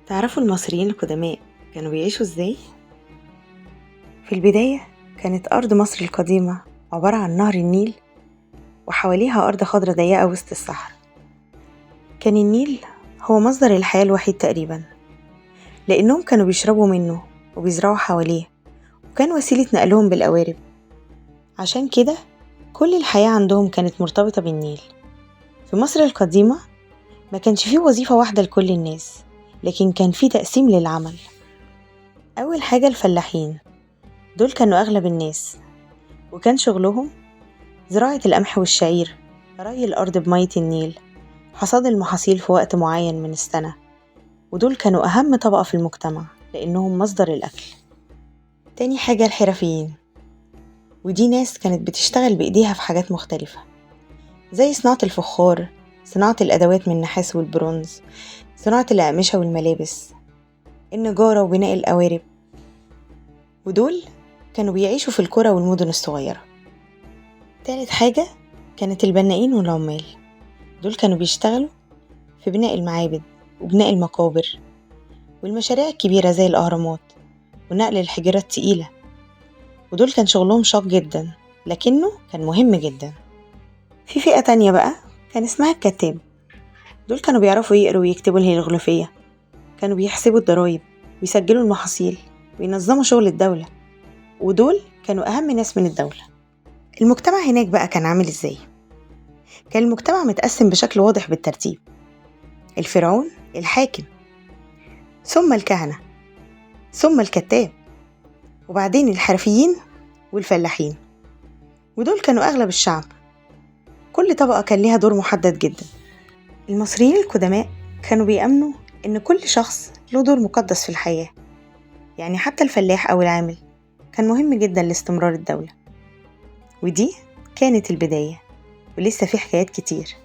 تعرفوا المصريين القدماء كانوا بيعيشوا ازاي؟ في البداية كانت أرض مصر القديمة عبارة عن نهر النيل وحواليها أرض خضراء ضيقة وسط الصحراء. كان النيل هو مصدر الحياة الوحيد تقريبا، لأنهم كانوا بيشربوا منه وبيزرعوا حواليه، وكان وسيلة نقلهم بالقوارب. عشان كده كل الحياة عندهم كانت مرتبطة بالنيل. في مصر القديمة ما كانش فيه وظيفة واحدة لكل الناس، لكن كان فيه تقسيم للعمل. أول حاجة الفلاحين، دول كانوا أغلب الناس، وكان شغلهم زراعة القمح والشعير، ري الأرض بمية النيل، حصاد المحاصيل في وقت معين من السنة. ودول كانوا أهم طبقة في المجتمع لأنهم مصدر الأكل. تاني حاجة الحرفيين، ودي ناس كانت بتشتغل بإيديها في حاجات مختلفة، زي صناعة الفخار، صناعة الأدوات من النحاس والبرونز، صناعة الأقمشة والملابس، النجارة وبناء القوارب. ودول كانوا بيعيشوا في القرى والمدن الصغيرة. تالت حاجة كانت البنائين والعمال، دول كانوا بيشتغلوا في بناء المعابد وبناء المقابر والمشاريع الكبيرة زي الأهرامات ونقل الحجارة التقيلة. ودول كان شغلهم شاق جدا لكنه كان مهم جدا. في فئة تانية بقى كان اسمها الكتاب، دول كانوا بيعرفوا يقروا ويكتبوا الهيروغليفية، كانوا بيحسبوا الضرايب ويسجلوا المحاصيل وينظموا شغل الدولة، ودول كانوا أهم ناس من الدولة. المجتمع هناك بقى كان عامل إزاي؟ كان المجتمع متقسم بشكل واضح بالترتيب: الفرعون الحاكم، ثم الكهنة، ثم الكتاب، وبعدين الحرفيين والفلاحين، ودول كانوا أغلب الشعب. كل طبقة كان ليها دور محدد جدا. المصريين القدماء كانوا بيأمنوا إن كل شخص له دور مقدس في الحياة، يعني حتى الفلاح أو العامل كان مهم جدا لاستمرار الدولة. ودي كانت البداية، ولسه في حكايات كتير.